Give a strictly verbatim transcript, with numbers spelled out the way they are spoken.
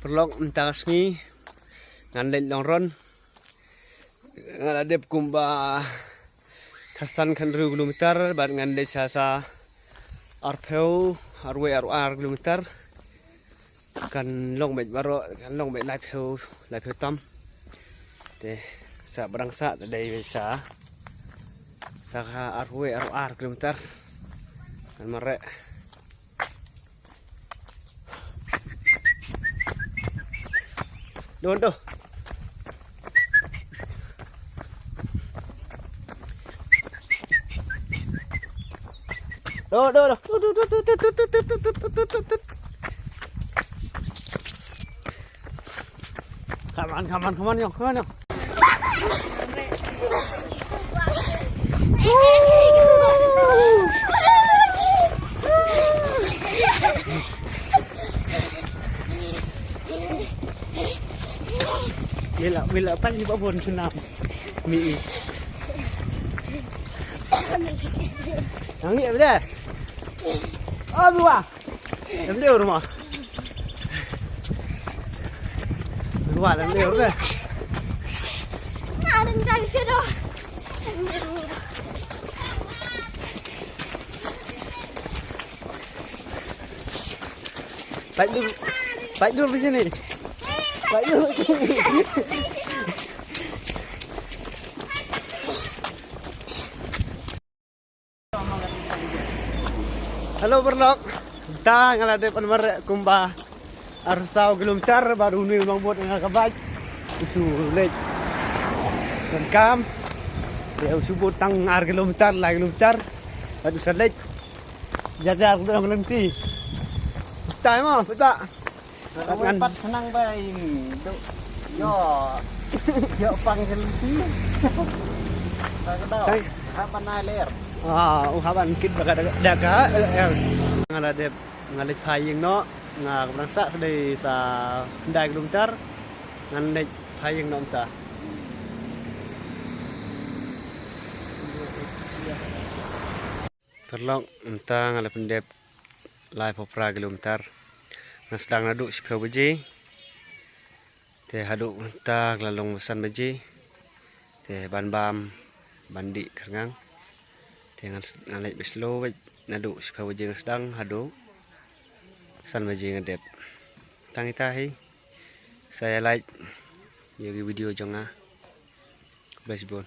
Paralok, mynta ka sngi ngan leit long run. Nga la dep kumba khatsan khathynriew kilometer bad ngan leit sha sa arphew, arwei, arwei ar kilometer. Kan long beit baroh, kan long beit laiphew, laiphew tam. Te sa barang sa te dei beit sa, sa ka arwei, arwei ar kilometer. Ngan mareh. Don tu. Do, do, do. Come on, come on, come on, yo, come on, yo. Mila, mila, pan ni babon senam. Mi. Nang ni apa dah? Oh, buah. Em dia rumah. Buah dalam dia rumah. Ada minta di sini. Baik dulu. Baik dulu begini. Baik dulu begini. Hello, paralok. Mynta nga la dep ban mareh kumba arphew saw kilometer bad une u nongbud nga ka bike u shu leit donkam. Te u shu bud tang ar kilometer, lai kilometer bad u sa leit jar jar ka dong lynti. Mynta mo, mynta. Ngan pat senang ba in. Yo. Yo pang selenti. Ba ka dau. Hai. Ha ban ai ler. Ah, u ha ban kit ba ka da, da ka, eh, eh. Nga la dep, nga leit phai ïing noh, nga ka bnang sa sa dei sa khyndai kilometer. Ngan leit phai ïing noh mynta. Paralok, mynta nga la pyndep laiphew phra kilometer. Nga sdang naduh shiphew baje. Te haduh mynta ka la long ba san baje. Te ban bam ban dih kyrngang. Te ngan s-, ngan leit ba slow bad naduh shiphew baje nga sdang haduh san baje nga dep. Tang ita hi. Sa ïa like ïa ki video jong nga. Khublei shibun.